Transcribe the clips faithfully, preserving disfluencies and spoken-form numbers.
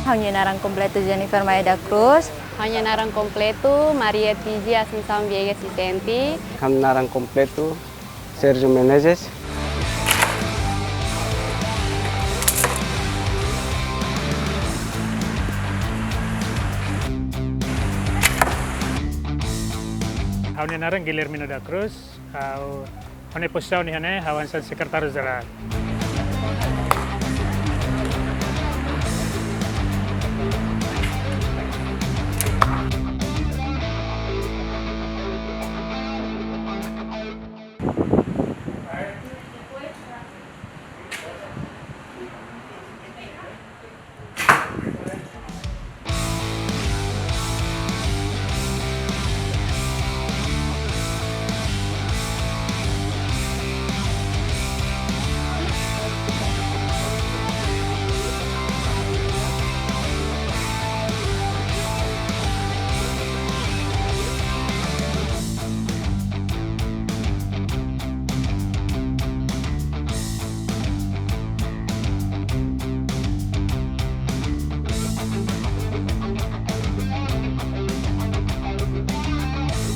Ha'u-nia naran kompletu Jennifer Maeda Cruz. Ha'u-nia naran kompletu Maria Tiji Assunção Viegas Vicente. Ha'u-nia naran kompletu Sérgio Menezes. Ha'u-nia naran Guilhermino da Cruz. Ha'u, ha'u-nia pozisaun iha ne'e, ha'u hanesan sekretáriu jerál.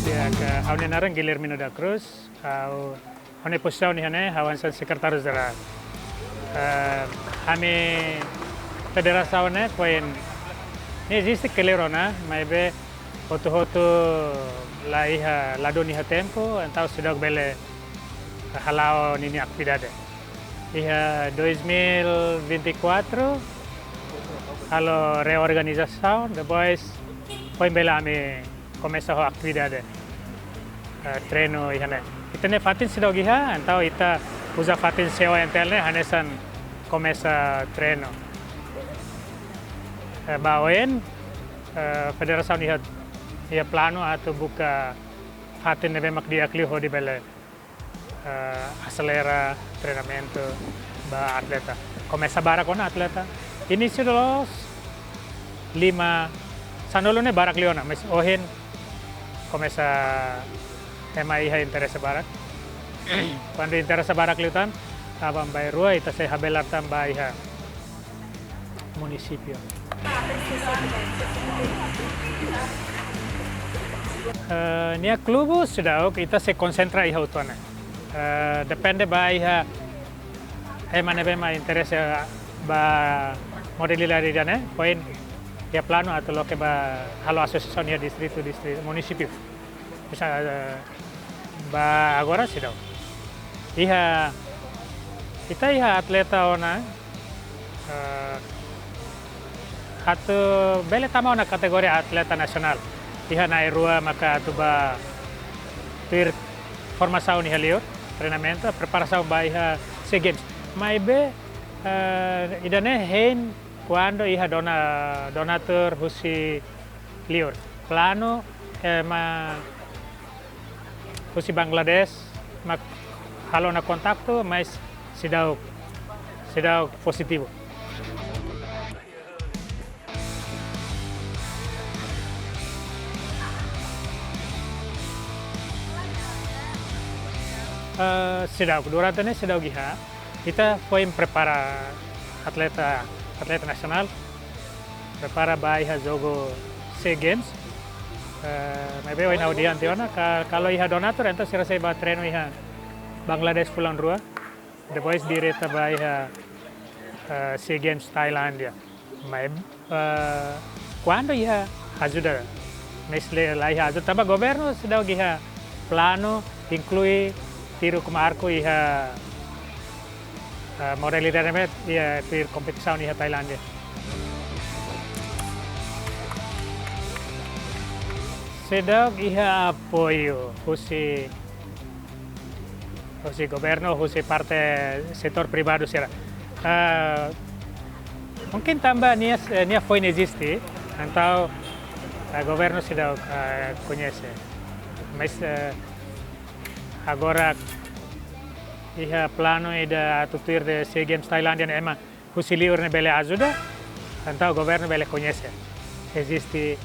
Di'ak, ha'u-nia naran Guilhermino da Cruz, ha'u, ha'u-nia pozisaun iha ne'e, ha'u hanesan sekretáriu jerál. Eh, ami federasaun ne'e, foin, ne'e eziste kleur ona, maibé hotu-hotu la iha, ladún iha tempu, entaun seidauk bele hala'o ninia atividade. Iha dois mil e vinte e quatro, halo reorganizasaun, depois foin bele ami komesa ho atividade, eh, treinu iha ne'e. Ita-nia fatin seidauk iha, entaun ita uza fatin C O N T L ne'e hanesan komesa treinu. Eh, ba oin, eh, federasaun iha, iha planu atu buka fatin ne'ebé mak di'ak liu hodi bele, eh, aselera treinamentu ba atleta. Komesa barak ona atleta. Inísiu loos lima, sanulu ne'e barak liu ona, mas ohin komesa ema iha interese barak. Kuandu interese barak liután, aban-bainrua ita sei habelar tan ba iha munisípiu. Eh, nia klube seidauk, ita sei konsentra iha uitoan ne'e. Eh, depende ba iha ema ne'ebé mak interese ba modalidade ida-ne'e, foin iha planu atu loke ba halo asosiasaun iha distritu, distritu, munisípiu. Bisa, eh, ba agora seidauk. Iha, ita iha atleta ona, eh, atu bele tama ona kategoria atleta nasionál. Iha na'in-rua maka atu ba tuir formasaun iha liur, treinamentu, preparasaun ba iha SEA Games. Maibé, eh, ida-ne'e hein kuandu iha dona-, donatur husi liur. Planu, eh, ema husi Bangladesh mak halo ona kontaktu, mas seidauk, seidauk pozitivu. Eh, seidauk, durante ne'e seidauk iha. Ita foin prepara atleta, atleta nasionál, prepara ba iha jogu SEA Games. Eh, maibé ohin ha'u dehan tiha ona, ka-, kalau iha donatur, entaun sira sei ba treinu iha Bangladesh fulan rua, depois direta ba iha, eh, SEA Games Tailándia. Mai, eh, kuandu iha ajuda, mas la iha ajuda, tanba governu seidauk iha planu inklui tiru com arco iha, eh, modalidade ne'ebé iha tuir kompetisaun iha Tailándia. Seidauk iha apoiu husi husi governu, husi parte setór privadu sira. Eh, mungkin tanba nia, eh, nia foin eziste, entaun, eh, governu seidauk, eh, koñese. Mas, eh, agora iha planu ida atu tuir SEA Games Tailándia ne'e ema husi liur ne'e bele ajuda, entaun governu bele koñese eziste,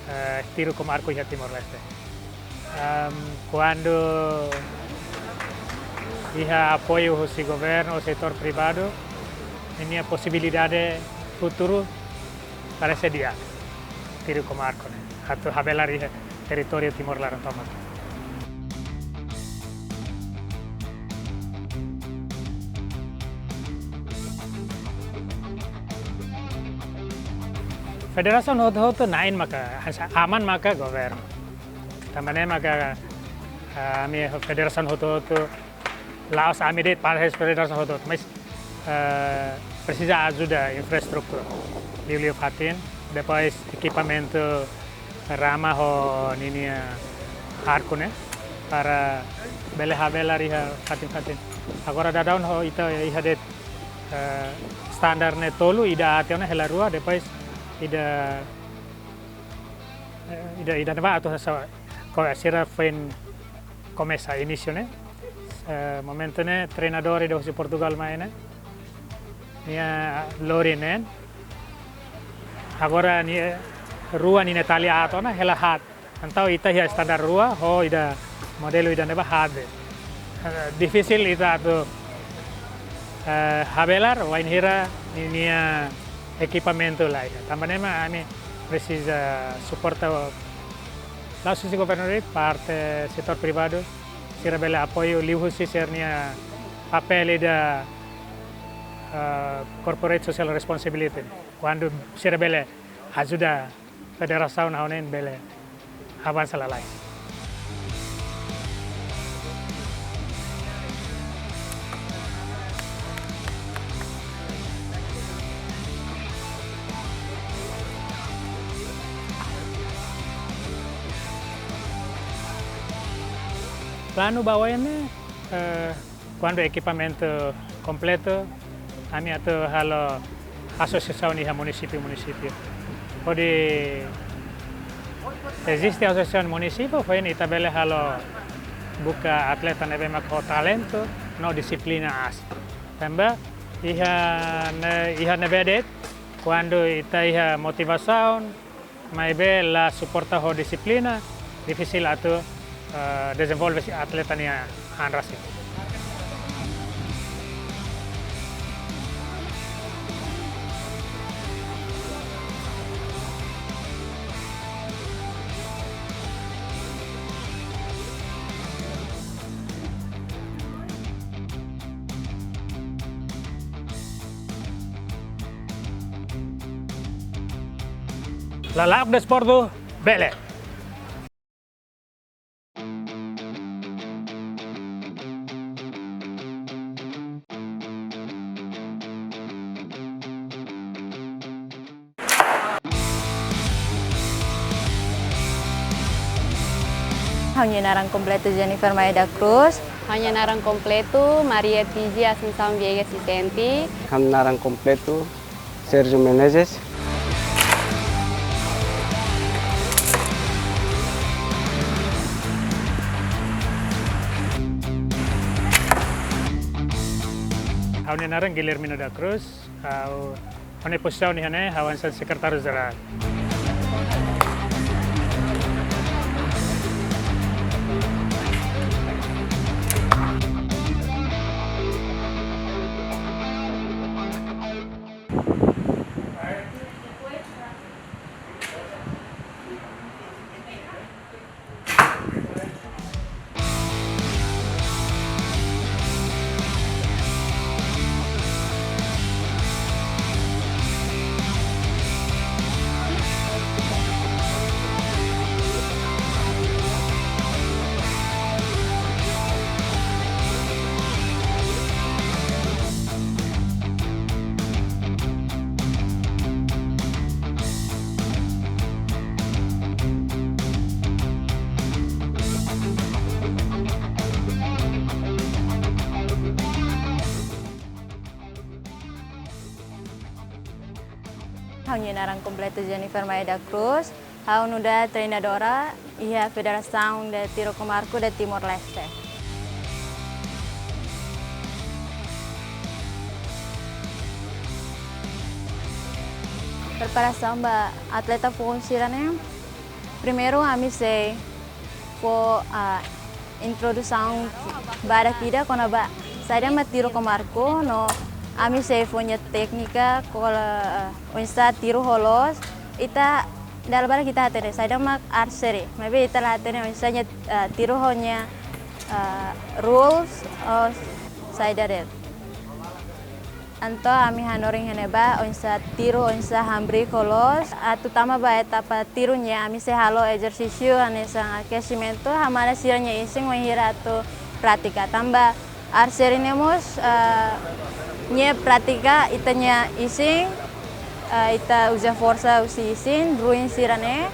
eh, tiru com arco iha Timor-Leste. Em, kuandu iha apoiu husi governu ou setór privadu, ninia posibilidade futuru Parese di'ak, tiro com arco ne'e, atu habelar iha territóriu Timor laran tomak. Federasaun hotu-hotu na'in maka, hanesan aman maka governu. Tanba ne'e maka, eh, ami federasaun hotu-hotu, la'ós ami de'it para federasaun hotu-hotu, mas, eh, presiza ajuda infraestrutura. Liuliu fatin, depois ekipamentu rama ho ninia arco ne'e, para bele habelar iha fatin-fatin. Agora daudaun ho ita iha de'it, eh, standar ne'e tolu, ida aat ona hela rua, depois ida, eh, ida, ida ne'ebá atu sa, ko sira foin komesa inísiu ne'e. Eh, momentu ne'e treinadór ida husi Portugal mai ne'e. Nia lori neen. Agora nia rua ninia tali aat ona hela haat. Entaun ita iha standar rua, ho ida modelu ida ne'ebá haat. Eh, difisil ita atu, eh, habelar, wainhira ninia ekipamentu la iha. Tanba ne'e mak ami presiza suporta la'ós husi governu de'it, parte setór privadu, sira bele apoiu liuhusi sira-nia papél ida, eh, corporate social responsibility. Kuandu sira bele ajuda federasaun ha'u hanoin bele avansa lalais. Planu ba oin ne'e, eh, kuandu ekipamentu kompletu, ami atu halo asosiasaun iha munisípiu-munisípiu. Hodi eziste asosiasaun munisípiu, foin ita bele halo buka atleta ne'ebé mak ho talentu no dixiplina aas. Tanba iha ne'e, iha ne'ebé de'it, kuandu ita iha motivasaun, maibé la suporta ho dixiplina, difisil atu, eh, dezenvolve atleta nia an rasik. Lala'ok desportu, bele. Ha'u-nia naran kompletu Jennifer Maeda Cruz. Ha'u-nia naran kompletu Maria Tiji Assunção Viegas Vicente. Ha'u-nia naran kompletu Sérgio Menezes. Ha'u-nia naran Guilhermino da Cruz. Ha'u, ha'u-nia pozisaun iha ne'e, ha'u hanesan sekretáriu jerál. Ha'u-nia naran kompletu Jennifer Maeda Cruz. Ha'u nu'udar treinadora iha Federação de Tiro com Arco de Timor-Leste. Preparasaun ba atleta foun sira-ne'e. Primeiru, ami sei fó, ah, introdusaun badak ida kona-ba saida mak tiro com arco no Ami sei fó nia téknika, kol, eh, oinsá tiru ho loos, ita dala barak ita hatene saida mak archery. Maibé ita la hatene oinsá nia, eh, tiru ho nia, eh, rules, ou saida de'it. Entaun ami hanorin iha ne'ebá, oinsá tiru, oinsá hamriik ho loos, atu tama ba etapa tiru nian, ami sei halo ezersísiu hanesan akesimentu, hamada sira-nia isin wainhira atu prátika. Tanba archery ne'e mós, eh, nia prátika ita-nia isin, eh, ita uza forsa husi isin, ruin sira-ne'e,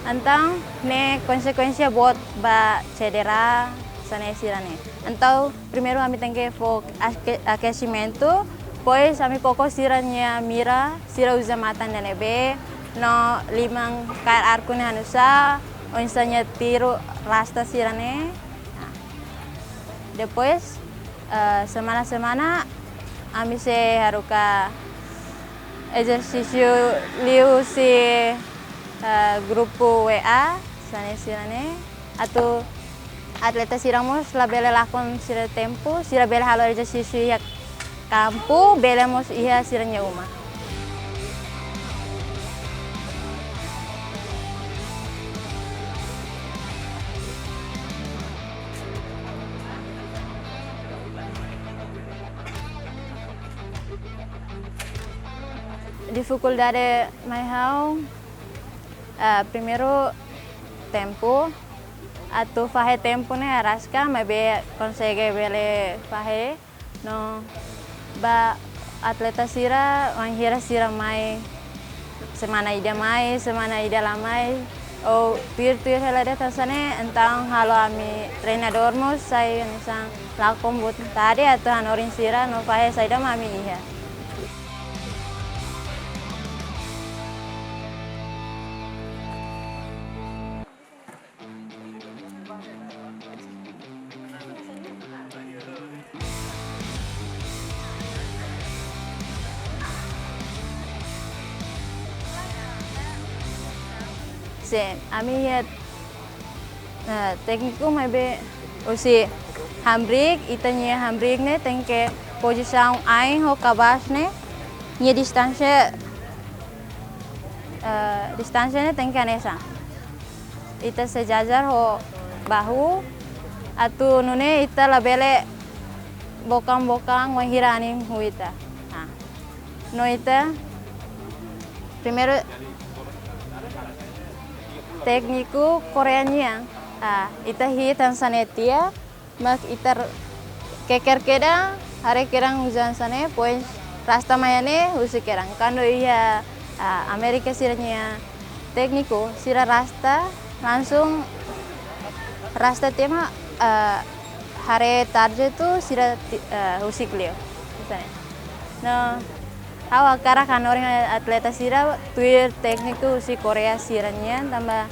entaun ne'e konsekuénsia boot ba cedera, hanesan ne'e sira-ne'e. Entaun primeiru ami tenke fó ake-, akesimentu, depois ami koko sira-nia mira, sira uza matan ida ne'ebé, no liman kaer arku ne'e hanusá, oinsá nia tiru rasta sira-ne'e. Nah, depois, eh, semana-semana ami sei haruka ezersísiu liuhusi, eh, grupu W A, hanesan ne'e sira-ne'e. Atu atleta sira mós labele lakon sira tempu, sira bele halo ezersísiu iha kampu, bele mós iha sira-nia uma. Difikuldade mai ha'u, eh, primeiru tempu, atu fahe tempu ne'e araska, maibé konsege bele fahe. No ba atleta sira, wainhira sira mai, semana ida mai, semana ida la mai, ou tuir-tuir hela de'it hanesan ne'e, entaun halo ami treinadór mós sai hanesan lakon vontade atu hanorin sira no fahe saida mak ami iha. Sin, ami iha, eh, tékniku maibé husi hamriik, ita-nia hamriik ne'e tenke pozisaun ain ho kabaas ne'e, nia distánsia, eh, distánsia ne'e tenke hanesan. Ita sejajar ho bahu, atu nune'e ita labele bokan-bokan wainhira anin huu ita. Nah, no ita, primeiru tékniku Koreia nian, ah, ita hi'it hanesan ne'e tiha, mak ita r-, keker kedan, haree kedan uza hanesan ne'e, depois rasta mai iha ne'e husik kedan. Kuandu iha, ah, Amérika sira-nia tékniku, sira rasta, langsung rasta tiha mak, ah, haree target tu sira ti-, ah, husik liu. Hanesan ne'e. No, ha'u hakarak hanorin atleta sira tuir tékniku husi Koreia sira nian, tanba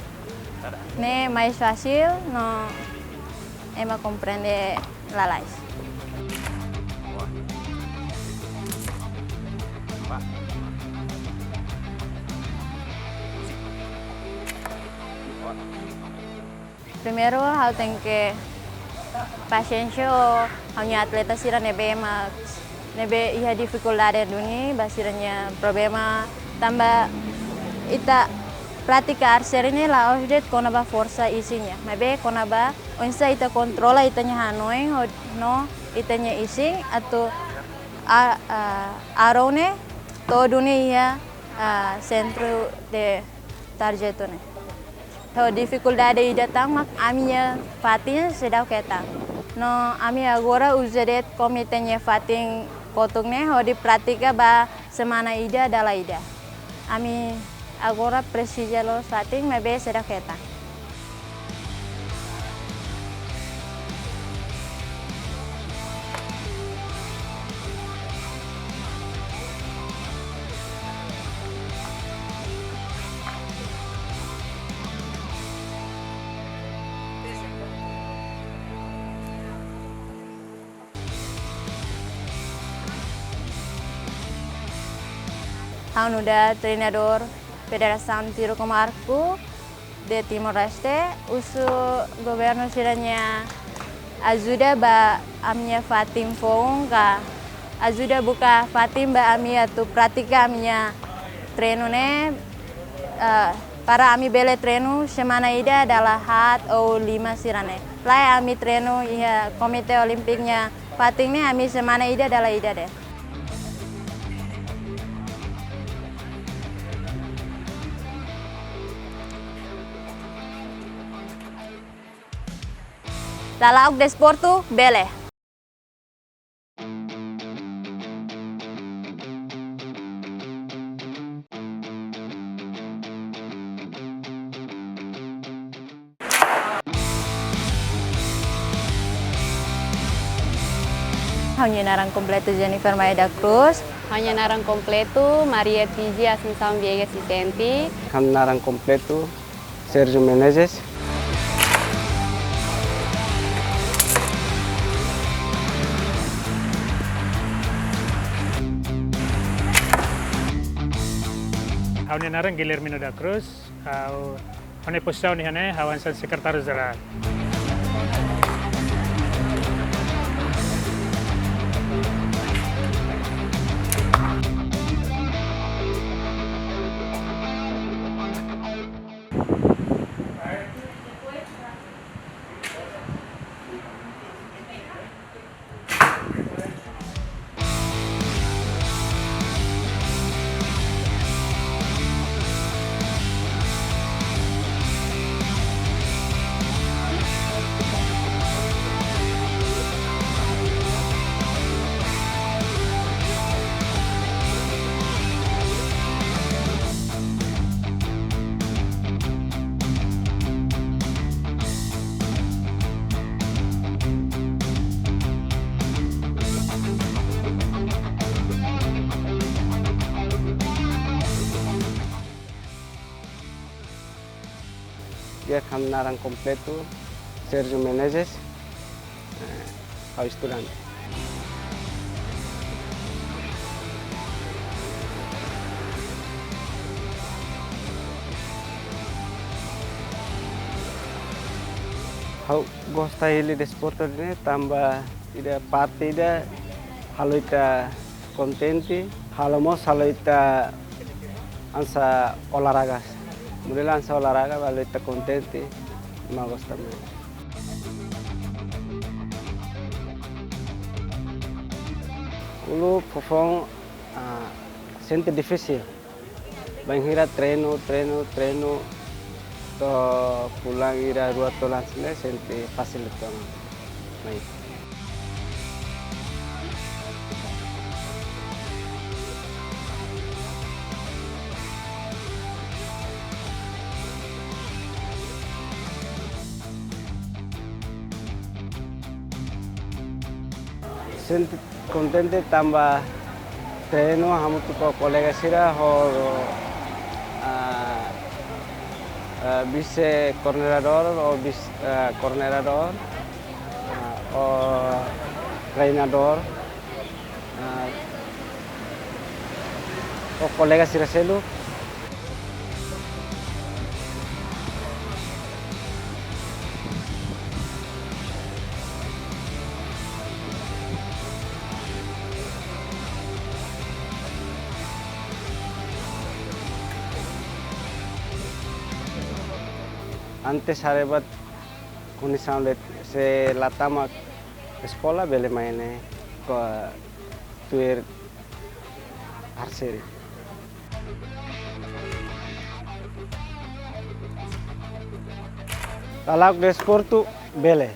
ne'e mais fasil, no ema komprende lalais. Primeiru, ha'u tenke pasiénsia ho ha'u-nia atleta sira ne'ebé mak, ne'ebé iha difikuldade duni ba sira-nia problema, tanba ita prátika archery ne'e la'ós de'it kona-ba forsa isin nian, maibé kona-ba oinsá ita kontrola ita-nia hanoin ho, no ita-nia isin atu a, a, arrow ne'e to'o duni iha, a, sentru de target ne'e. Ho difikuldade ida tan mak ami-nia fatin seidauk hetan. No ami agora uza de'it komité nia fatin kotuk ne'e hodi prátika ba semana ida dala ida. Ami agora presiza loos fatin maibé seidauk hetan. Ha'u nu'udar treinadór Federasaun Tiru com Arco de Timor-Leste, husu governu sira-nia ajuda ba ami-nia fatin foun ka Ajuda buka fatin ba ami atu pratika ami-nia treinu ne'e, eh, para ami bele treinu semana ida dala haat ou lima sira-ne'e. Lae ami treinu iha Komité Olímpiku nia fatin ne'e ami semana ida dala ida de'it. Lala'ok desportu bele. Ha'u-nia naran kompletu Jennifer Maeda Cruz. Ha'u-nia naran kompletu Maria Tiji Assunção Viegas Vicente. Ha'u-nia naran kompletu Sérgio Menezes. Ha'u-nia naran Guilhermino da Cruz. Ha'u, ha'u-nia pozisaun iha ne'e, ha'u hanesan sekretáriu jerál. Di'ak, ha'u-nia naran kompletu Sérgio Menezes, eh, ha'u estudante. Ha'u gosta hili desportu ne'e tanba ida parte ida halo ita kontente, halo mós halo ita hanesan olahraga. Modelu hanesan olahraga halo ita kontente, mak gosta mós. Uluk foufoun, ah, sente difisil. Bainhira treinu, treinu, treinu, to'o fulan ida rua to'o langsung ne'e sente fasil uitoan. Mai. Sente kontente tanba treinu hamutuk ho kolega sira ho, ah, ah, vise koordenadór ou vis-, ah, koordenadór, ah, ou treinadór, ah, ou kolega sira seluk. Antes haree ba kondisaun de'it, se la tama eskola bele mai ne'e, ko tuir archery. Lala'ok desportu bele.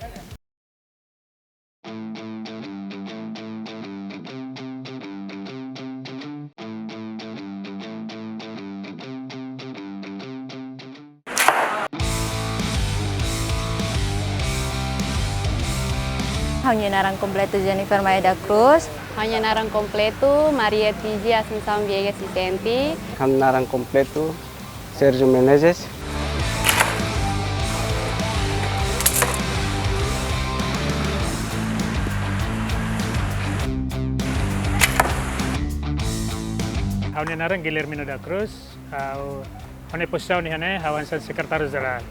Ha'u-nia naran kompletu Jennifer Maeda Cruz. Ha'u-nia naran kompletu Maria Tiji Assunção Viegas Vicente. Ha'u-nia naran kompletu Sérgio Menezes. Ha'u-nia naran Guilhermino da Cruz. Ha'u, ha'u-nia pozisaun iha ne'e, ha'u hanesan sekretáriu jerál.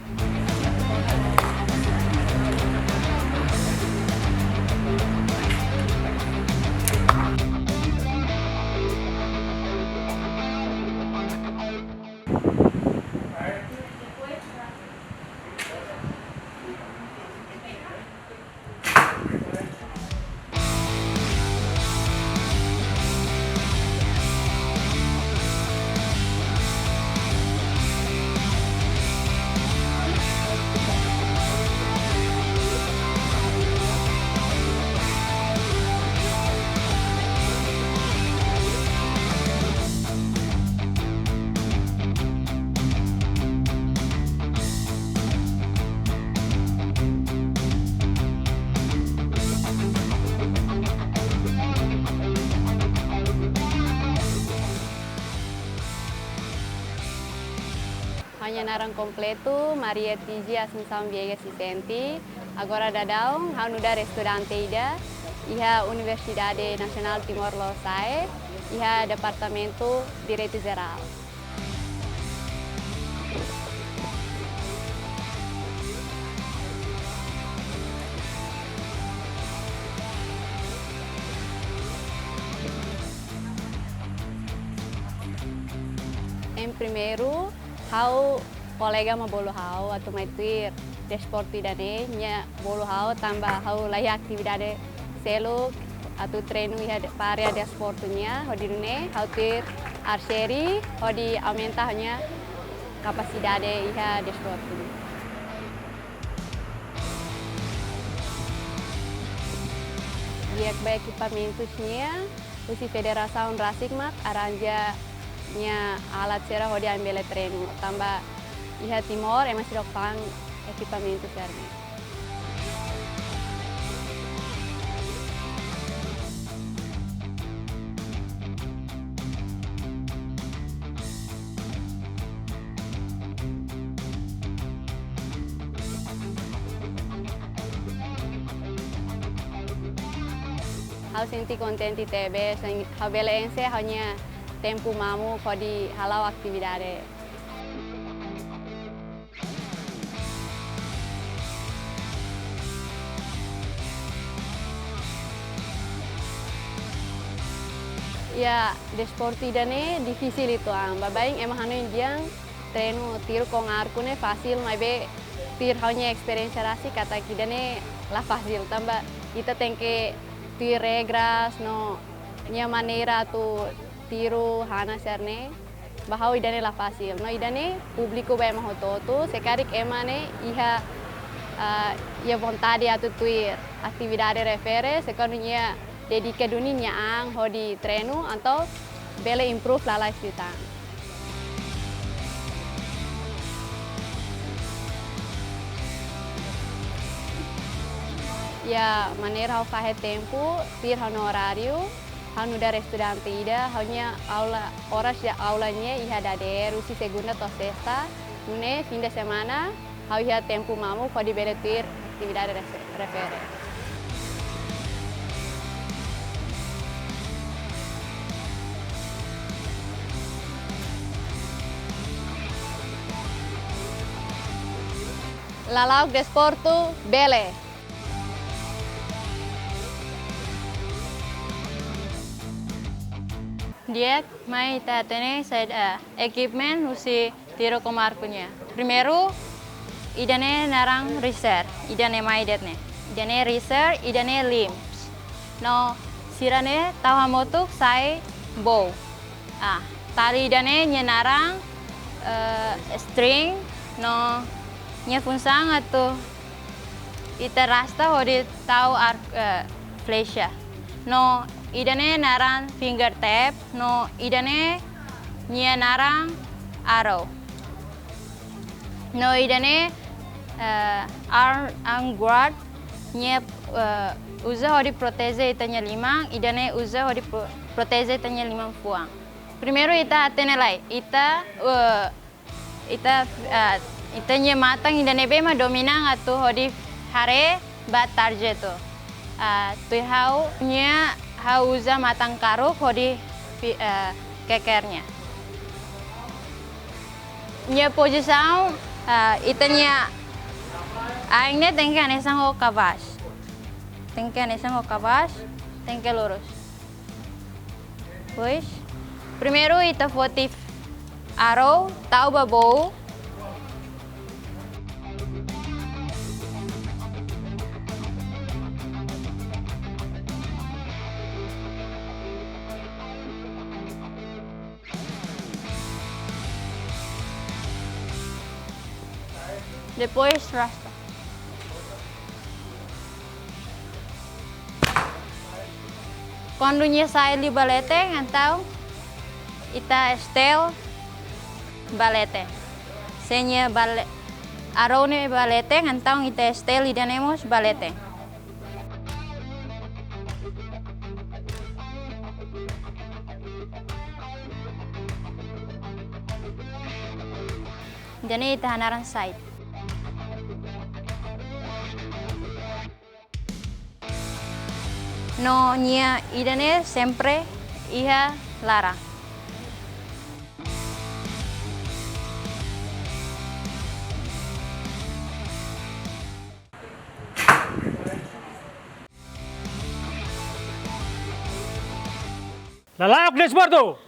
Naran kompletu Maria Tiji Assunção Viegas Vicente. Agora daudaun ha'u nu'udar estudante ida iha Universidade Nasionál Timor Lorosa'e, iha Departamentu Direitu Jerál. Em primeiru, ha'u kolega mak bolu ha'u atu mai tuir desportu ida-ne'e, nia bolu ha'u tanba ha'u la iha atividade seluk atu treinu iha de-, ba área desportu nian, hodi nune'e ha'u tuir archery, hodi aumenta ha'u-nia kapasidade iha desportu. Di'ak ba ekipamentus nian, husi federasaun rasik mak arranja nia alat sira hodi ami bele treinu. Tanba iha Timor ema seidauk fa'an ekipamentu sira-ne'e. Ha'u sente kontente tebes, ha'u bele enxe ha'u-nia tempu mamuk hodi hala'o atividade. Ya, desportu ida-ne'e difisil uitoan. Baibain ema hanoin dehan treinu tiru com arco ne'e fasil, maibé tuir ha'u-nia esperiénsia rasik katak ida-ne'e la fasil. Tanba ita tenke tuir regras no nia maneira atu tiru hanesan ne'e. Ba ha'u ida-ne'e la fasil. No ida-ne'e públiku ba ema hotu-hotu, se karik ema ne'e iha, ah, iha vontade atu tuir atividade refere, se kuandu nia dedika duni nia an hodi treinu, entaun bele improve lalais liután. Ya, maneira ha'u fahe tempu, tuir ha'u-nia oráriu, ha'u nu'udar estudante ida, ha'u-nia aula, oras de aula nian iha dadeer, husi segunda to'o sesta, nune'e fim de semana, ha'u iha tempu mamuk hodi bele tuir atividade refe-, refere. Lala'ok desportu bele. Di'ak, mai ita hatene saida, eh, equipment husi tiru com arco nian. Primeiru, ida-ne'e naran riser, ida-ne'e mai de'it ne'e. Ida-ne'e riser, ida-ne'e limbs. No sira-ne'e tau hamutuk sai bow. Ah, tali ida-ne'e nia naran, eh, string, no nia funsaun atu ita rasta hodi tau ar-, eh, flecha. No ida-ne'e naran finger tap, no ida-ne'e nia naran arrow. No ida-ne'e, eh, arm, arm guard, nia, eh, uza hodi proteje ita-nia liman, ida-ne'e uza hodi pro-, proteje ita-nia liman fuan. Primeiru ita hatene lai, ita, eh, ita, ah, ita-nia matan ida ne'ebé mak dominan atu hodi haree ba target. Ah, tuir ha'u-nia, ha'u uza matan karuk hodi fi-, ah, keker nia. Nia pozisaun, ah, ita-nia ain ne'e tenke hanesan ho kabas. Tenke hanesan ho kabas, tenke lurus. Pois, primeiru ita foti arrow, tau ba bow. Depois rasta. Kuandu nia sai liu ba leten, entaun ita steal ba leten. Se nia ba le-, arrow ne'e ba leten, entaun ita steal ida-ne'e mós ba leten. Ida-ne'e ita hanaran site. No nia ida-ne'e sempre iha laran. Lala'ok desportu!